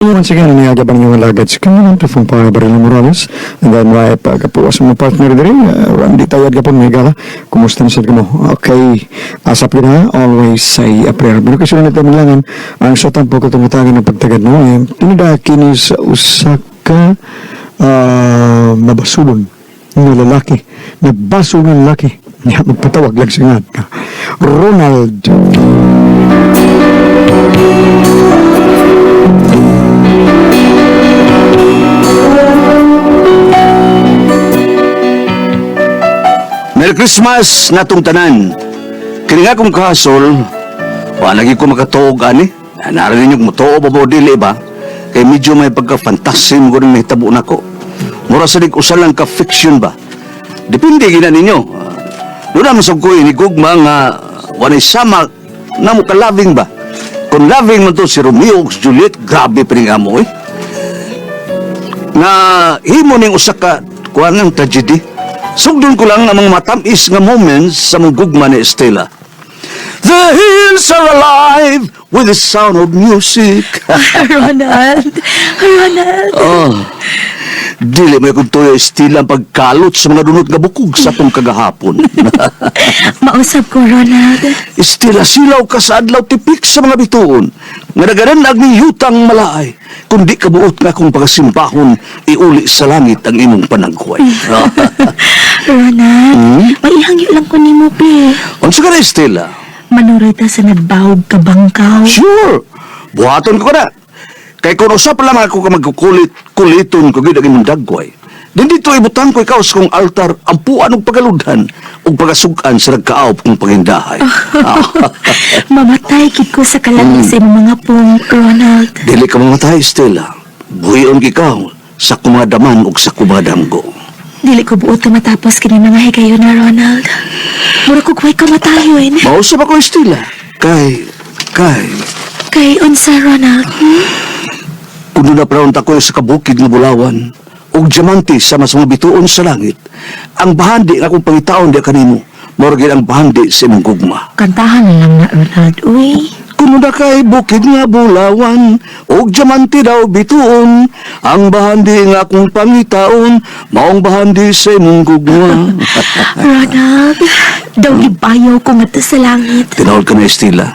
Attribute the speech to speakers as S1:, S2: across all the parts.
S1: Once again, niyaga pa ninyong alagad sa kanya from Pare Barilo Morales. And then, right, pagkapuwas mga partner diri, Randy Tayad ka po, mga gala. Kumusta na sad mo? Okay, asap yun ha, always say a prayer. Pero kasi natin langan, ang sa tampo ko tumutagan ng pagtagad no, eh, tinada kini sa usa ka mabasulon nga lalaki. Nagbaso nga lalaki. Niya magpatawag lang siya nga. Ronald.
S2: Merry Christmas natong tanan. Kini nga akong kahasol, wa lagi ko makatuog ani. Narinig ninyo mutuo ba ba o dili ba? Kay medyo may pagka-fantasy mo rin nahitabo nako. Mura sa dig usa lang ka fiction ba? Depende gina ninyo. Doon naman sa ko inigugma nga wanay sama na mo ka-loving ba? Kung loving man to si Romeo ug Juliet, grabe pa rin amo eh. Na himo ning usa ka kuan ng tragedy. Sugdon ko lang ang mga matamis nga moments sa mong gugma ni Estela. The hills are alive with the sound of music.
S3: Ronald! Ronald!
S2: Oh. Dili may kung tuyo Estela ang pagkalot sa mga dunot nga bukog sa atong kagahapon.
S3: Mausap ko, Ronald.
S2: Estela, silaw ka sa adlaw tipik sa mga bituon. Nga nagaran ag ni yutang malaay. Kundi kabuot nga akong pagasimbahon, iuli sa langit ang imong panagway.
S3: Ronald, maihangyo lang ko nimo, pe.
S2: Unsa ka na, Estela?
S3: Manuroy ta sa nagbawog ka bangkaw.
S2: Sure! Buhaton ko na. Kay kung usap lang ako ka magkukulit, kuliton ko gid ang imong dagway. Din dito ibutang ko ikaw sa kong altar, ampuan og pagaludhan, ug pagasug-an sa nagkaawp kong pangindahay.
S3: Mamatay kid ko sa kalamit sa imong mga pong, Ronald.
S2: Dili ka mamatay, Stella. Buhion ikaw sa kumadaman ug sa kumadamgo.
S3: Dili ko buot na matapos kini mga higayon na, Ronald. Mura ko kuway kamatayon.
S2: Mausap ako, Stella. Kay,
S3: Kay unsa, Ronald? Hmm?
S2: Kuno na praon ko sa kabukid nga bulawan, ug diamante sa mas mga bituon sa langit. Ang bahandi nga akong pangitaon di kanimo, mao ra gyud ang bahandi sa imong gugma.
S3: Kantahan na lang na, Ronald. Uy.
S2: Kuno na kay bukid nga bulawan, ug diamante daw bituon, ang bahandi nga akong pangitaon, maong bahandi sa imong gugma.
S3: Ronald, daw gibayaw ko nga sa langit.
S2: Tinawag ka na, Estela.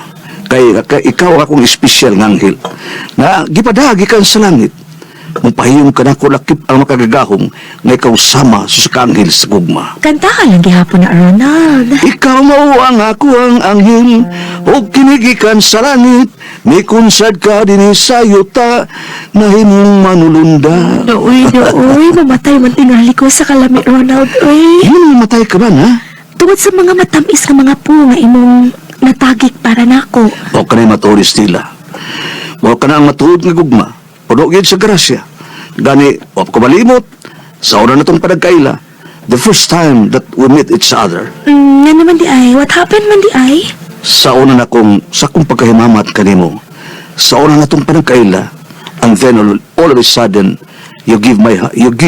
S2: Kay ikaw ang akong espesyal nga anghel. Na gipadagi ka sa langit. Mupahiyom ka na ko lakip ang makagagahom nga ikaw sama sa kaanghel sa gugma.
S3: Kantahan lang gihapon na, Ronald.
S2: Ikaw mao ang ako ang anghel o kinigikan sa langit mikunsad ka dinhi sa yuta nahimong manulunda.
S3: Uy, uy, mamatay man tingali ko sa kalami, Ronald, uy.
S2: Yun, matay ka man, ha?
S3: Tungod sa mga matamis nga mga po nga imong natagik para nako.
S2: Mao ka na matuod, Estela. Mao ka na ang matuod nga gugma. Puno gyud sa grasya. Gani, wa pa ko malimot. Sa una na itong panagkaila, the first time that we meet each other,
S3: Nga naman di ay, what happened man di ay?
S2: sa una na kong, sa akong pagkahimamat kanimo, sa una na itong panagkaila, and then all of a sudden, you give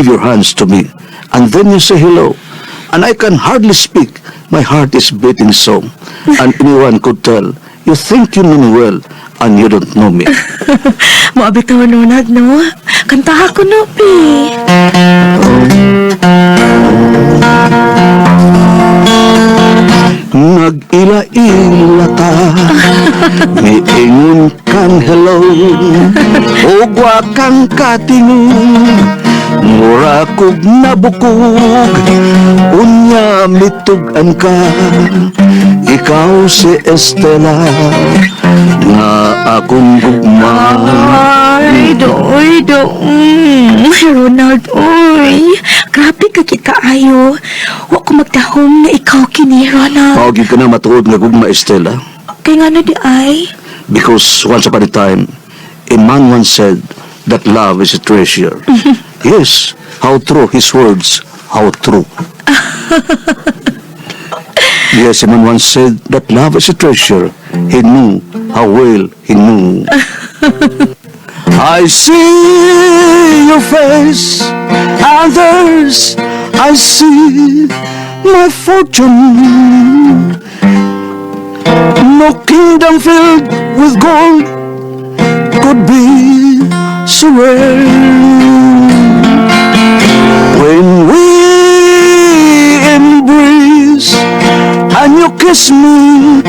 S2: your hands to me, and then you say hello, and I can hardly speak. My heart is beating so, and anyone could tell. You think you know me well, and you don't know me.
S3: Moabitaw, Ronald, no? Kantaha ko no, pi.
S2: Nag-ila-ila ta, miingon kang hello, ug wa kang katingog, mura kog nabukog, unya mitug-an ka, ikaw si Estela, nga akong gugma.
S3: Ay, doy, doy. Ronald, uy. Grabe ka kita ayo. Wa ko magdahom nga ikaw kini, Ronald.
S2: Mao gyud ka na matuod nga gugma, Estela.
S3: Kay nga na di ay?
S2: Because once upon a time, a man once said that love is a treasure. Yes, how true his words, how true. Yes, a man once said that love is a treasure. He knew how well he knew. I see your face, and there's I see my fortune. No kingdom filled with gold could be so well. When we embrace and you kiss me,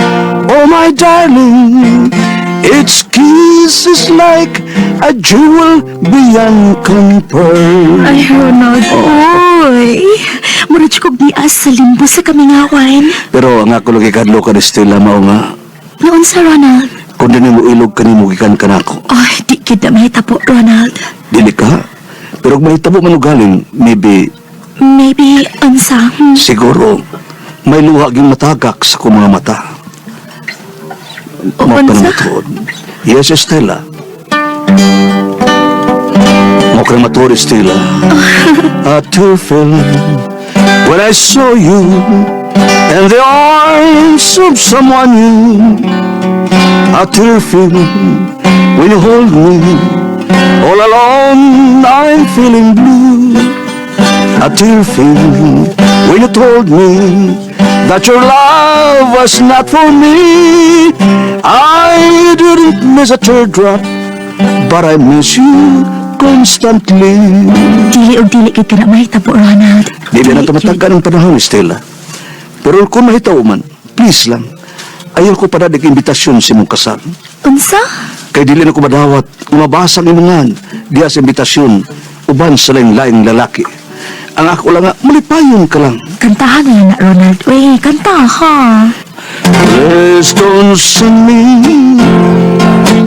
S2: oh my darling, its kiss is like a jewel beyond compare.
S3: Ay, Ronald, oy. Murag kog nias sa limbo sa kamingawan.
S2: Pero ang ako lagi kadlo ka ni Stella mao nga,
S3: Noon sa Ronald.
S2: kung di mo ilog kanimo gikan kanako,
S3: Ay, di gid na mahitabo, Ronald.
S2: dili ka. Pero kung mahitabo man og galing, maybe
S3: Maybe, unsa?
S2: Siguro may luha ging matagak sa akong mga mata.
S3: O,
S2: Mao ka
S3: unsa?
S2: na matuod. Yes, Estela. Mao ka na matuod, Estela. A tear fell when I saw you in the arms of someone new. A tear fell when you hold me all alone. I'm feeling blue. A tear fell when you told me that your love was not for me. I didn't miss a teardrop, but I miss you constantly.
S3: Dili og dili gid ka na mahitabo, Ronald.
S2: Dili na
S3: gyud.
S2: tumatagan ang panahon, Stella. Pero kung mahitaw man, please lang, ayaw ko pa na imbitasyon sa imong kasal.
S3: Unsa?
S2: Kay dili na ko madawat, mabasa ang imungan diya sa imbitasyon, uban sa laing-laing lalaki. Ang ako lang nga, malipayon ka lang.
S3: Kantahan na lang na, Ronald. Uy, kanta ha.
S2: Please don't send me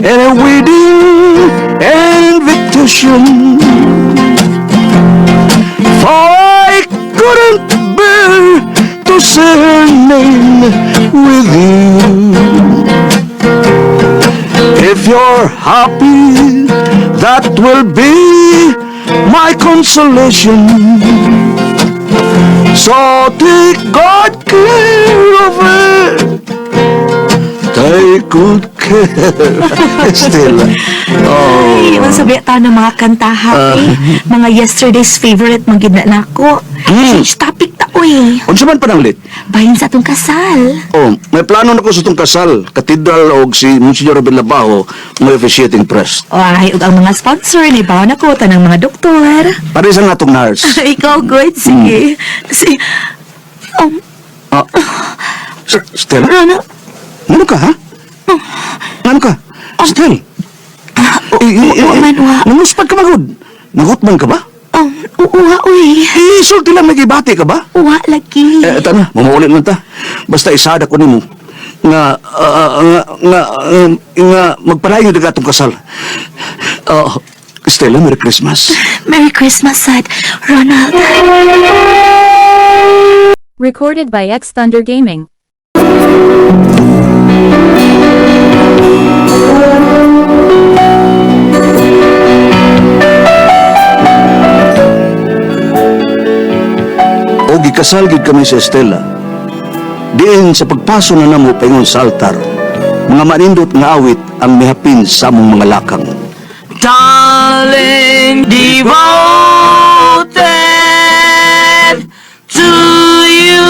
S2: any wedding invitation, for I couldn't bear to say her name with you. If you're happy, that will be my consolation. So take good care of her. Take good care, Stella. Oh.
S3: Ay, unsa ba ta ng mga kantaha, eh? Mga yesterday's favorite man gid na nako. Change topic ta, uy.
S2: Unsa man pananglit?
S3: Bahin sa atong kasal.
S2: Oh, may plano na ko sa itong kasal, katedral og si Monsignor Ruben Labajo, may officiating priest.
S3: Ay, ug ang mga sponsor ni bawo na ko tanang mga doktor.
S2: Pare sa natong nurse.
S3: Ikaw good, sige. Si
S2: Ah, Stella?
S3: Ronald,
S2: Ngano ka, ha? Ngano ka? Stella?
S3: wa man, wa.
S2: Nanguspad ka magod. Nagutman ka ba?
S3: Uwa, uy.
S2: Eh, sulti lang nagibati ka ba?
S3: Uwa lagi.
S2: Eh, tana, mamaulit lang ta. Basta isada ko nimo nga nga nga nga magpadayon na atong kasal. Oh, Stella, Merry Christmas.
S3: Merry Christmas, sad. Ronald.
S4: Recorded by X Thunder Gaming.
S2: O gikasal gid kami sa Estela. Diin sa pagpaso na namo paingon sa altar, mga manindot nga awit ang mihapin sa among mga lakang.
S5: Darling, devoted to you.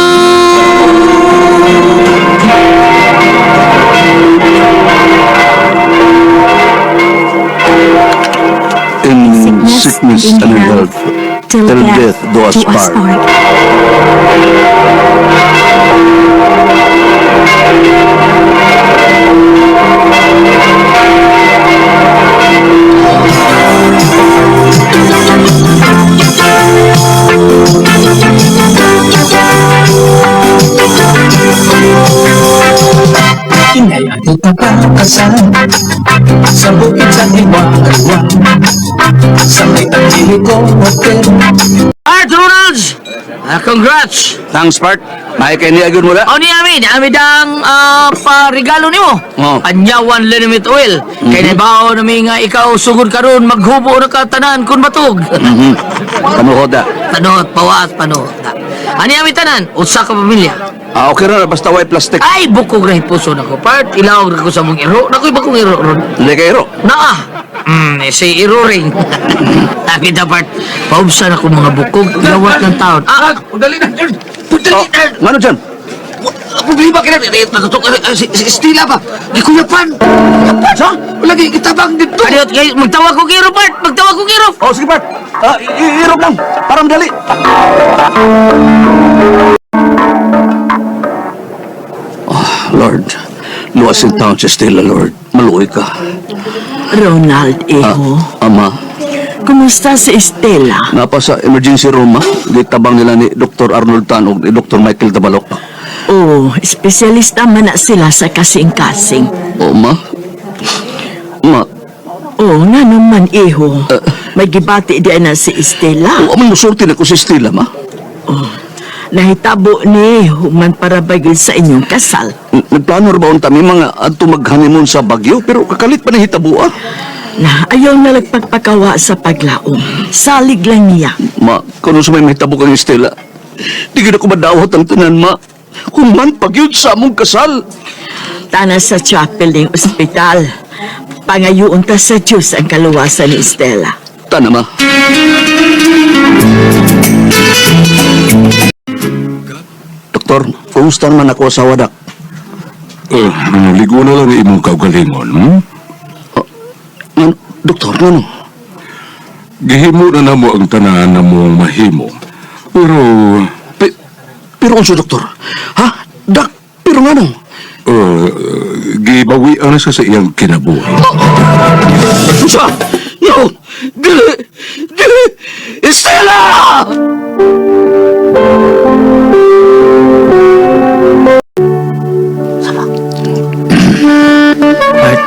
S2: In sickness and in health,
S3: till
S2: till death do us part.
S6: Inay ang ipapakasal sa bukid sa Iwawa, sa may Angelico Hotel.
S5: Art Ronalds, congrats!
S2: Thanks, Bart. May kay niya gyud mo da.
S5: O ni Amin, ami dang parigalo nimo.
S2: Oh.
S5: Anyawan liniment oil. Kay nabaw nami nga ikaw sugod karon maghubo na ka tanan kun matug.
S2: Kamuhoda.
S5: Panot, pawas, panot. Ani ami tanan, usa ka pamilya.
S2: Ah, okay ra basta way plastic.
S5: Ay, bukog ra puso nako. Part ilawag ra ko sa mong iro. Nakoy bakong iro ron.
S2: Hindi kay ro.
S5: Naa. Si iro ring. Aki dapat paubsan ako mga bukog gawat ng taon. Ah, dali na. Dali
S2: Oh,
S5: na.
S2: ngano dyan?
S5: Problema kina si Stila ba? Gikuyapan. Kuyapan sa? Lagi kitabang dito. Kaliot kay magtawag ko kay Robert, magtawag ko kay Rob.
S2: Oh, sige, Bart. Ah, irob lang. Para madali. Oh, Lord. Luwasin taon si Stella, Lord. Maluoy ka.
S7: Ronald, iho.
S2: Ama,
S7: Kumusta si Estela?
S2: napa sa emergency room, ma. Gitabang nila ni Dr. Arnold Tan ug ni Dr. Michael Tabalok.
S7: Oh, espesyalista man na sila sa kasing-kasing.
S2: Oh, ma. Ma,
S7: Oh, nga naman, iho. May gibati di na si Estela.
S2: oh, amang musulti na ko si Stella, ma.
S7: Oh, nahitabo ni human para bagay sa inyong kasal.
S2: Nagplano ra ba unta mi mga adto mag-honeymoon sa Baguio pero kakalit pa na hitabo ah.
S7: Na ayaw na nagpagpakawa sa paglaom. Salig lang niya.
S2: Ma, kung sa may mahitabo kang Estela, di gyud ako madawat ang tanan, ma. Human pag yun sa among kasal.
S7: Tana sa chapel ng ospital. Pangayuon ta sa Diyos ang kaluwasan ni Estela.
S2: Tana, ma. Doktor, kumusta naman ako sa wadak?
S8: Eh, ligo na lang imong kaugalingon, hmm?
S2: Nan, doktor, ngano?
S8: Gihimo na namo ang tanan na mong mahimo. Pero,
S2: Pero unsa, doktor? Ha? Dak, pero ngano?
S8: uh, gibawian na siya sa iyang kinabuhi.
S2: Unsa? No! Dili! Dili! Estela!
S5: Bart,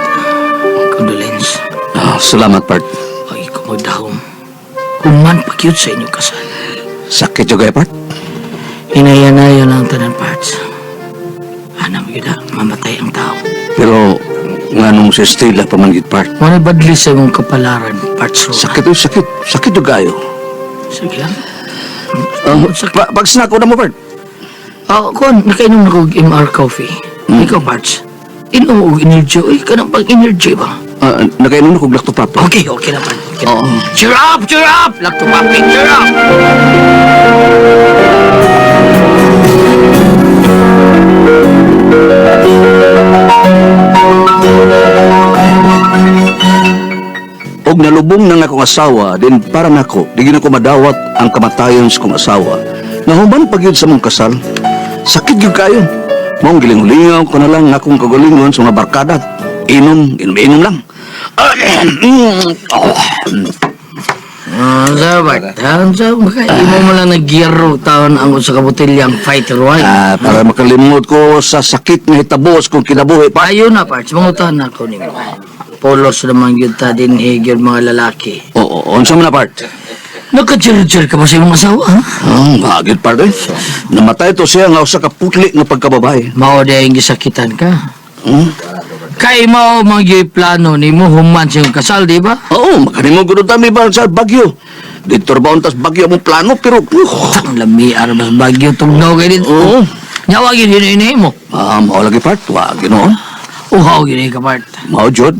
S5: condolence.
S2: Ah, salamat, Bart.
S5: Ay, kumagdahom. Human pa cute sa inyong kasal.
S2: Sakit juga ya, Bart.
S5: Hinayanayon ang tanan parts. Ana mo yun mamatay ang tao.
S2: Pero, nganong si Estela pamanggit, Bart?
S5: Wala badli sa imong kapalaran, parts Ronald.
S2: Sakit, oh, sakit. Sakit juga ayo.
S5: Sige lang.
S2: Pag sinako na mo, Bart.
S5: Ah, kon, nakainom na ko og MR coffee. Ikaw, parts. Inom og energy. Uy, kanang pang energy ba?
S2: Ah, nakainom na kog lactopap.
S5: Okay, okay na, parts. Okay na.
S2: Oo.
S5: Cheer up, cheer up! Lactopaping, cheer up!
S2: Og nalubong na nga akong asawa, din para nako, di gyud ko madawat ang kamatayon sa kong asawa. Nahuman pag yun sa mong kasal, sakit gyud kayo. Maong gilingulingaw ko na lang akong kagalingon sa mga barkada. Inom, inom, inom lang. Oh.
S5: Ah, dapat. Sa maka imo mo lang nagyero taon ang usa ka botelyang fighter wine.
S2: Ah, para makalimot ko sa sakit nga hitabo sa kong kinabuhi pa.
S5: Ayo na, parts. Mangutan na ako nimo. Polos naman gyud ta din gyud mga lalaki.
S2: Oo, unsa man na part?
S5: Nagka-cheer ka ba sa imong asawa, ha?
S2: Oh, magid part eh. Namatay to siya nga usa ka putli nga pagkababae.
S5: Mao di ang gisakitan ka.
S2: Hmm?
S5: Kay mao man gyud plano nimo human sa imong kasal, di ba?
S2: Oo, makanimo gud ta mi ba sa Bagyo. Dito ra ba untas Bagyo among plano pero
S5: Ang lami ara mas bagyo tugnaw kay dito.
S2: Oo.
S5: Nyawa gyud hinay mo.
S2: Ah, mao lagi part, wa Ginoo.
S5: Uhaw gyud ka part.
S2: Mao jud.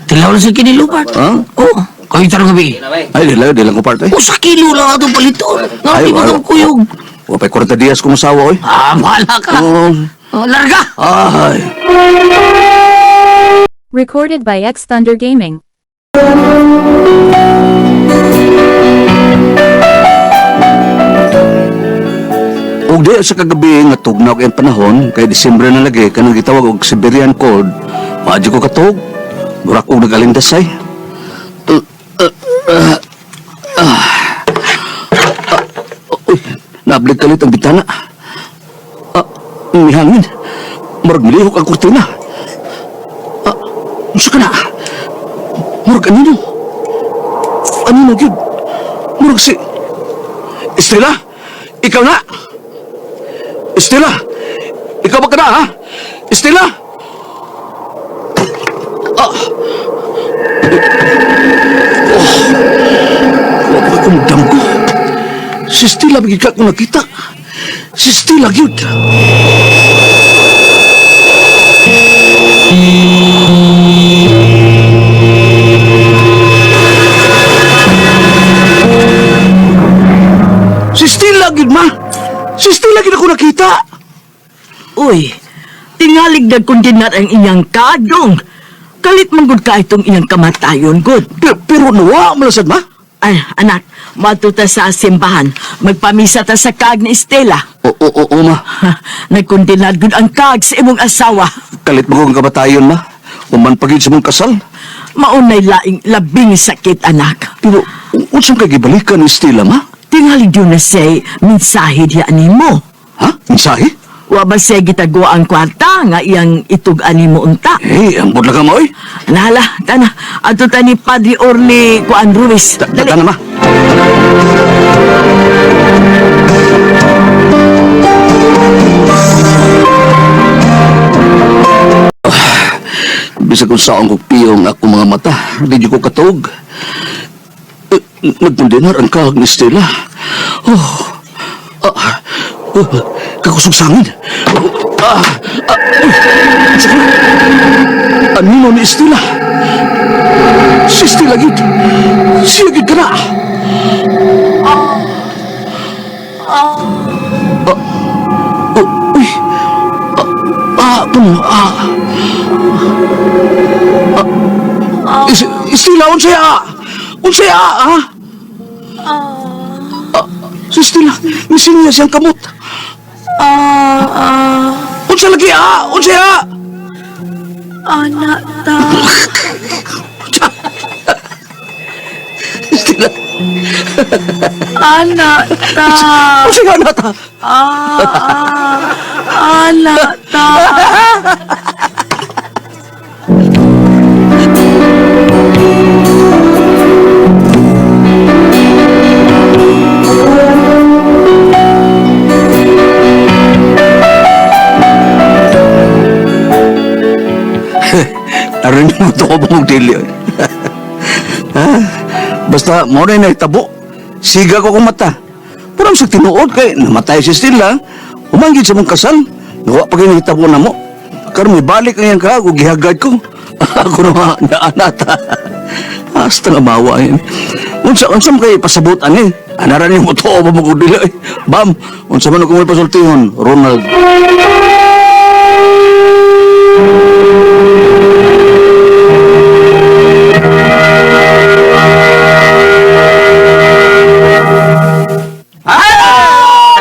S5: Tilaw na sa kinilo part.
S2: Ha?
S5: Oo. Kayo tarong gabi.
S2: Ay, dili dili lang ko part eh.
S5: Usa kilo lang atong paliton. Nga
S2: Ay,
S5: di ba
S2: wala.
S5: kang kuyog?
S2: Wa pay 40 dias kong asawa oy.
S5: Ah, bahala ka.
S2: Oo.
S5: Oh, larga.
S2: Ay.
S4: Recorded by X Thunder Gaming.
S2: Ug di sa kagabi nga tugnaw kay ang panahon kay Disyembre na lagi kanang gitawag og Siberian cold. Wa jud ko katuog. Murak og nagalindasay. Uy, nablig kalit ang bitana. Ah, mihangin. Murag milihok ang kurtina. Ah, unsa ka na? Murag anino? Anino gyud? Murag si Estela? Ikaw na? Estela! Ikaw ba ka na, ha? Estela! Ah! Oh! Wala pa akong damgo. Si Estela, bigay ka akong nakita. Si Estela, gyud. Si Stella, gyud, ma! Si Stella, gyud ako nakita!
S7: Uy, tingalig nagkundinar ang iyang kadong. Kalit man gud ka itong iyang kamatayon, gud.
S2: Pero nawa, malasad ma?
S7: Ay, anak, matuta sa simbahan. Magpamisa ta sa kag ni Estela.
S2: Oo, oo, oo, ma.
S7: Ha, nagkundinar gud ang kag sa imong asawa.
S2: Kalit mo kong kamatayon, ma. Human pagid sa mong kasal.
S7: Maunay laing labing sakit, anak.
S2: Pero, unsang kay gibalikan ni Stella, ma?
S7: Tingali yun na say, mensahe diya nimo.
S2: Ha? Mensahe?
S7: Wa ba siya gitagwa ang kwarta nga iyang itug-an nimo unta?
S2: Eh, ang budla ka mo, oy.
S7: Nala, tana, ato ta ni Padre Orly Kuan Ruiz. Dali.
S2: Tana, ma. Bisag kung saan ko piyong ako mga mata, di ko katuog. Eh, nagpundinar ang kahag ni Stella. Oh, ah, oh, kakusog-sangin. Ah, ah, uy, sakit. Anino ni Stella? Si Stella gid. Siya gid ka na. Ah, oh, uy. Ah, ah, ah, ah. Stella, unsay a? Unsay a, ha? Ah, si Stella, misinya siyang kamot. Unsa lagi a? Unsay a?
S3: Anak ta.
S2: Stella,
S3: Anak ta.
S2: unsay nga nata?
S3: Ah, ah, anak ta.
S2: Narinig mo ito ko mong dili. Ha? Basta, mo na nagtabo. Siga ko kong mata. Pero ang sa tinuod kay namatay si Stella, umanggid sa mong kasal. Nawa pa kayo nagtabo na mo. Karon may balik ang iyang kaag, ug gihagad ko. Ako na nga, naanata. Hasta nga mawa yan. Unsa, unsa man kayo pasabot ani? Anaran niyo mo to, ba mo kung dili. Bam, unsa man ako may pasultihon, Ronald.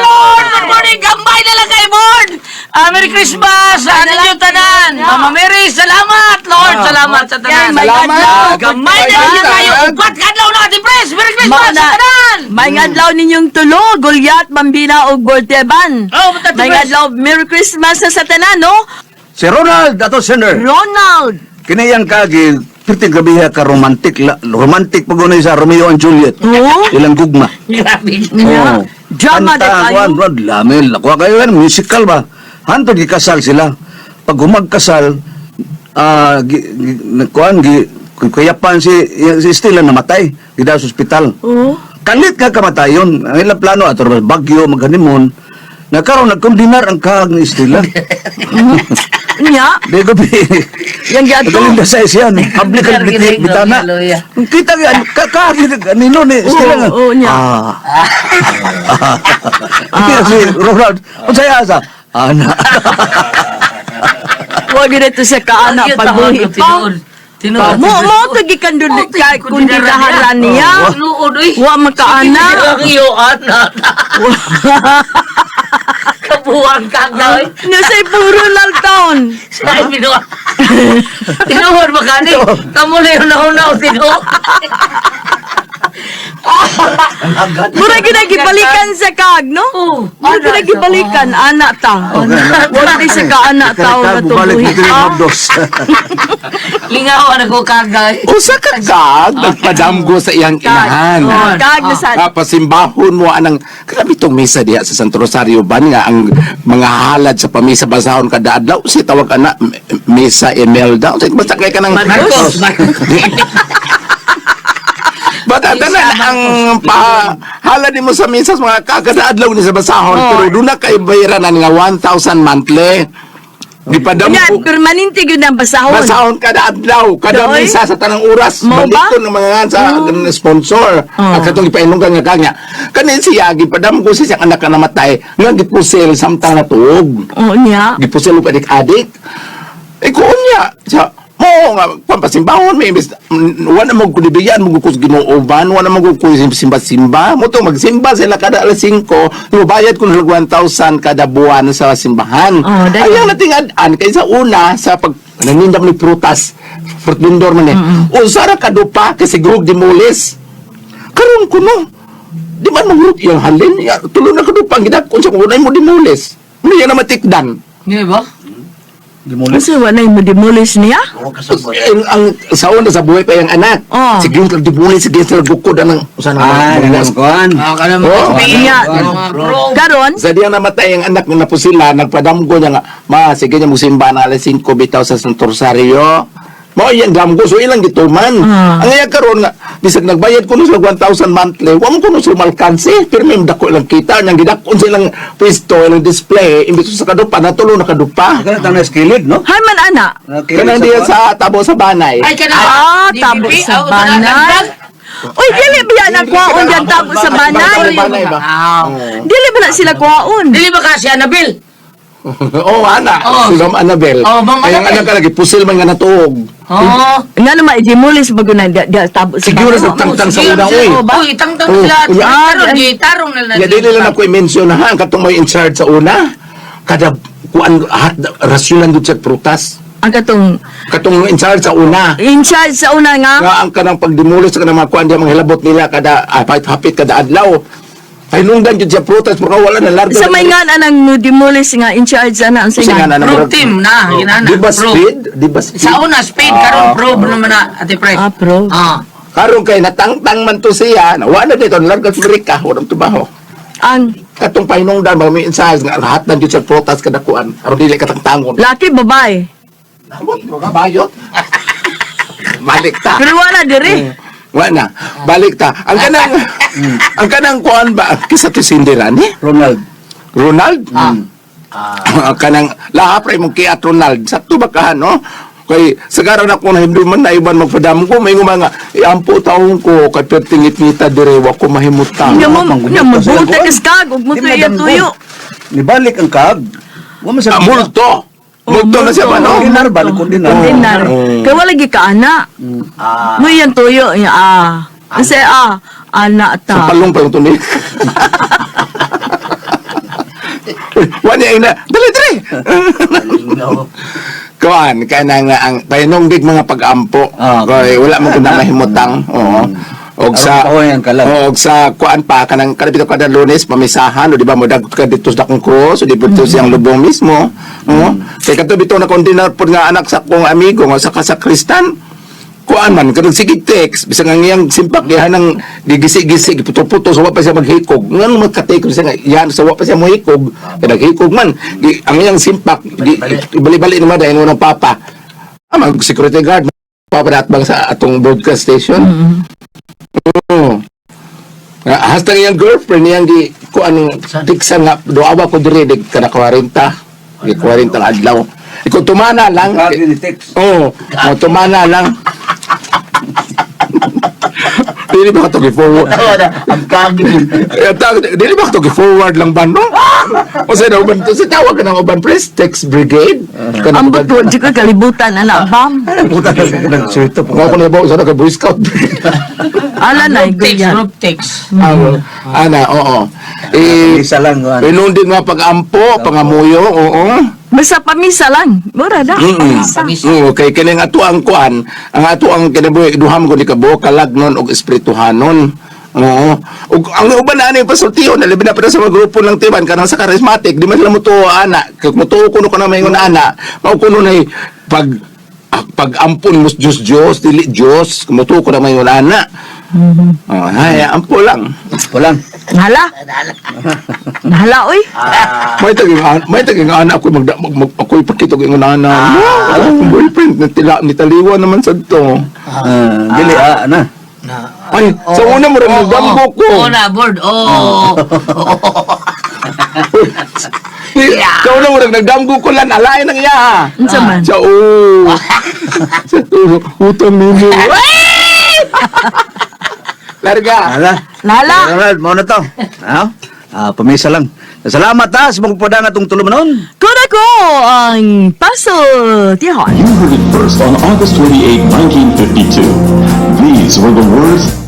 S5: Lord, good morning! Gambay na lang kay Lord! Ah, Merry Christmas! Sa ninyo tanan! Mama Mary, salamat, Lord! Salamat sa tanan!
S7: May adlaw.
S5: Gamay na lang tayo! Upat kadlaw na, Ate Pres! Merry Christmas sa tanan!
S7: May adlaw ninyong tulo, Goliath, Bambina ug Bolteban.
S5: Oh, Ate
S7: May
S5: Pres.
S7: adlaw, Merry Christmas sa tanan, no?
S2: Si Ronald, ato sender.
S7: Ronald.
S2: Kinayang kagi, pirting gabi ka romantic, la, romantic pag sa Romeo and Juliet.
S7: Oo.
S2: Ilang gugma.
S5: Grabe.
S7: Yeah. Drama
S2: Kanta,
S7: na kayo.
S2: kuwan, Rod, lami, lakuha kayo yan, musical ba? Hantod gikasal sila. Pag humagkasal, ah, gi, gi, kuwan, gi, kuyapan si, si Stella namatay, gida sa ospital.
S7: Oo.
S2: Kalit ka kamatayon. Ang ilang plano, ato Bagyo, maghanimon. Nakaroon, nagkundinar ang kahag ni Stella.
S7: Nya,
S2: Di ko bi.
S7: yang giadto.
S2: Galing na sa siya. Public ang bitana.
S5: Hallelujah.
S2: Kita nga, kakagin, nino ni Stella nga.
S7: Oo, niya.
S2: Ah. Ah. Si Ronald, unsay asa? Ana.
S7: Wa gyud ito sa kaana
S5: Ang cute
S7: pagbuhi
S5: ang
S7: pa.
S5: tinuod. Tinuod.
S7: Mo mo to gikan dun kay kundi daharan niya.
S5: Tinuod, uy.
S7: Wa makaana.
S5: Ang iyo, anak. Kabuang ka, oy.
S7: Nasa puro lang taon.
S5: Ay, binuha. Tinuod ba kani? Kamu na yung nauna o tinuod.
S7: Mura gyud ang gibalikan sa kag, no?
S5: Oo.
S7: Mura gyud ang gibalikan ana ta. Wa di sa kaana taon na
S2: Balik
S7: tubuhi
S2: dito yung
S7: pa.
S2: mabdos.
S5: Lingaw na ko kagay.
S8: Usa ka kag nagpadamgo sa iyang inahan.
S7: Oh, Kag na sad.
S8: Papasimbahon mo anang grabe tong misa diha sa Santo Rosario ba nga ang mga halad sa pamisa basahon kada adlaw si tawag ana Misa Imelda basta kay kanang
S5: Marcos.
S8: Bata tanan ang pahala nimo sa misa sa mga kakada adlaw ni sa basahon pero doon na kay bayranan nga 1,000 monthly. Gipadam
S7: Unya,
S8: ko.
S7: permanente gyud ang basahon.
S8: Basahon kada adlaw, kada
S7: Doy?
S8: misa sa tanang oras.
S7: Mo ba?
S8: Balikon ng mga nga sa sponsor.
S7: Oh.
S8: At katong ipainunggan nga kanya. Kanin siya, gipadam ko siya siyang anak na namatay, nga gipusil samtang natuog.
S7: Oo niya.
S8: Gipusil og adik-adik. Eh kuon niya, siya, mo nga pampasimbahon may imbes wala mo kudibiyan mo kus Ginoo ban wala mo ko simba-simba mo to magsimba sila kada alas 5, bayad ko ng 1,000 kada buwan sa simbahan.
S7: Oh, dayon.
S8: Ayaw nating ad-an kay sa una sa pag nanindam ni prutas fruit vendor man eh. Unsa ra kadupa kay siguro dimulis. Karon kuno di man mahurot iyang halin ya, tulo na kadupa ang gidakon sa kung mo dimulis. Ano yan na matikdan?
S5: Di ba?
S7: Kasi wala mo demolish niya?
S8: Ang sa una sa buhay pa yung anak.
S7: Oh.
S8: Sige lang dimulis, sige sila bukod anang sana
S2: Ah, ganun kuan.
S5: Ah, kana mga
S8: Oh.
S5: SPA,
S7: Iya.
S5: mga pro.
S7: Karon,
S8: Sa diyang namatay ang anak na po sila, nagpadamgo niya nga, ma, sige niya musimba na alas 5 bitaw sa Santo Rosario. Mao iyang damgo, so ilang gituman.
S7: Ah.
S8: Ang iya karon nga, bisag nagbayad kuno sila 1,000 monthly, wa mo kuno sila malkansi, pero may dako ilang kita, niyang gidakon silang pwesto, ilang display, imbis sa kadupa, natulo na kadupa.
S2: Kana tang naskilid, no?
S7: hay man ana.
S8: Kanang diya sa tabo sa banay.
S5: Ay, kana.
S7: Ah,
S5: DPP,
S7: tabo sa
S5: ah, kana,
S7: banay. Uy, dili ba yan ang kuwaon dyan tabo sa banay?
S8: Banay ba?
S5: Ah.
S7: Dili ba na sila kuwaon?
S5: Dili ba ka si Annabel?
S8: Oo, ana.
S5: Oo.
S8: Si Ma'am Annabel.
S5: Oo, Ma'am
S8: Ay, ang
S5: Annabel.
S8: anak ka lagi, pusil man nga natuog.
S5: Oo.
S7: Nga naman, i-demolish ba guna di tabo sa
S8: Siguro
S7: banay?
S8: sa tangtang sa una, uy.
S7: Oo ba?
S5: Uy, tangtang
S8: Oh,
S5: sila.
S8: uy,
S7: ah,
S5: Tarong,
S7: ay.
S5: di, tarong na lang.
S8: Ya, dili lang ako i-mention ha, ang katong may in charge sa una. Kada kuan hat rasyonan dud sa prutas.
S7: Ang katong
S8: Katong in charge sa una.
S7: in charge sa una nga.
S8: Nga ang kanang pagdimulos sa kanang mga kuan diya mga hilabot nila kada hapit kada adlaw. Pahinungdan jud siya prutas pero wala na larga.
S7: Sa may nga anang demolish nga in charge ana ang
S8: Sa nga
S7: singa.
S8: na
S5: Probe team na, ginana.
S8: Di ba
S5: Probe.
S8: speed? Di ba speed?
S5: Sa una, speed, karon probe naman na, Ate Pre.
S7: Ah, probe.
S5: Ah.
S8: Karon kay natangtang man to siya, na wala dito larga sa Amerika, walang trabaho.
S7: Ang
S8: Katong pahinungdan mga may in charge nga lahat ng jud sa prutas kada kuan aron dili katangtangon.
S7: laki babae.
S8: Amot, mga bayot. Balik ta.
S7: Pero wala diri.
S8: Wa na. Balik ta. Ang kanang kuan ba kisa to Cinderella ni?
S2: Ronald.
S8: Ronald? Ang kanang laha pre mong kiat Ronald. Sakto ba ka no? Kay sagara na ko na hindi man na iban magpadam ko may mga iampo taong ko kay pertingit-ngita dire wa ko mahimutang.
S7: Nya mo
S2: panggulo
S7: nya mo
S2: pa sila
S7: buta
S2: kuwan.
S7: kas kag ug mo
S2: Di
S7: tuyo
S2: madamgo.
S7: tuyo.
S2: Nibalik ang kag. Wa man sa
S8: Ah, multo. Multo na siya ba no?
S2: Kondinar ba? Kondinar.
S7: Kondinar.
S8: Oh.
S7: Kay wala gi ka ana. Mo yan tuyo ya ah. Kasi ah ana
S8: Sa
S7: ta.
S8: palong palong tuloy. Wa niya ina. Dali dali. Kuan kanang ang pahinungdig mga pag-ampo.
S2: Ah.
S8: Kay wala mo kun mahimutang. Oo. Og sa
S2: Aron kahoy ang kalag.
S8: Oo, og sa kuan pa kanang kada bitaw kada Lunes pamisahan o di ba mo dagot ka dito sa dakong cross o di ba dito siyang lubong mismo. Oo. Kay kadto bitaw na kondinar pod nga anak sa kong amigo nga sa kasakristan kuan man kanang sige text bisan ang iyang simpak diha nang gigisi-gisi giputo-puto so wa pa siya maghikog ngan magka-take siya nga yan so wa pa siya mohikog kay naghikog man gi, ang iyang simpak gi, ibali-bali naman dahil ng papa ah, mag security guard papa dat bang sa atong broadcast station. Oo. Nga, hasta iyang girlfriend niyang gi kuan tiksan nga duawa ko diri dig kada 40 gi 40 ang adlaw ikaw tumana lang.
S2: Kag ni text.
S8: Oo, oh, tumana lang. Dili ba ka to forward?
S2: Ang kag
S8: Eh, dili ba ka to forward lang ba no? O sa uban to sa tawag ka ng uban press text brigade.
S7: Ang buto di ko kalibutan ana bam.
S2: Puta ka sa nagsuito.
S8: Nga ko na ba sa ka Boy Scout.
S7: Ala na
S5: Group text,
S7: ganyan.
S5: group text.
S8: Ah, ana, oo. Eh,
S2: Isa lang kuan.
S8: Pinundi nga pag-ampo, pangamuyo, oo.
S7: Basta pamisa lang. Mura na. Pamisa.
S8: Oo, kay kining ato ang kuan, ang ato ang kinabuhi duham ko ni kabuok kalagnon og espirituhanon. Oo. Ug ang uban na ani pasultiho na labi na pa sa mga grupo ng tiban kanang sa charismatic, di man sila mutuo ana. Kay mutuo kuno kana maingon ana, mao kuno nay pag pag-ampon mo sa Diyos Diyos, dili Diyos, mutuo ko na maingon ana. Oh, hay, ampo lang.
S2: Walang.
S7: Nahala. Nahala oy.
S8: May taging ana ako mag, mag, mag ako ipakita ko ingon ana. Ah, akong boyfriend na tila ni taliwa naman sad to.
S2: Ah, dili ah na.
S8: Ay, sa una mo rin magdamgo ko.
S5: Oo na, board. Oo.
S8: Uy, Ikaw na murag nagdamgo ko lan alain ang iya.
S7: Unsa man?
S8: Sa oh. Sa turo, utang nimo. Larga.
S2: Ala.
S7: Lala.
S2: Alright, mao na to. Ha? Ah, pamisa lang. Salamat ha sa mga padang atong tulumanon.
S7: Kuna ko ang puzzle tihon.
S9: You heard it first on August 28, 1952. These were the words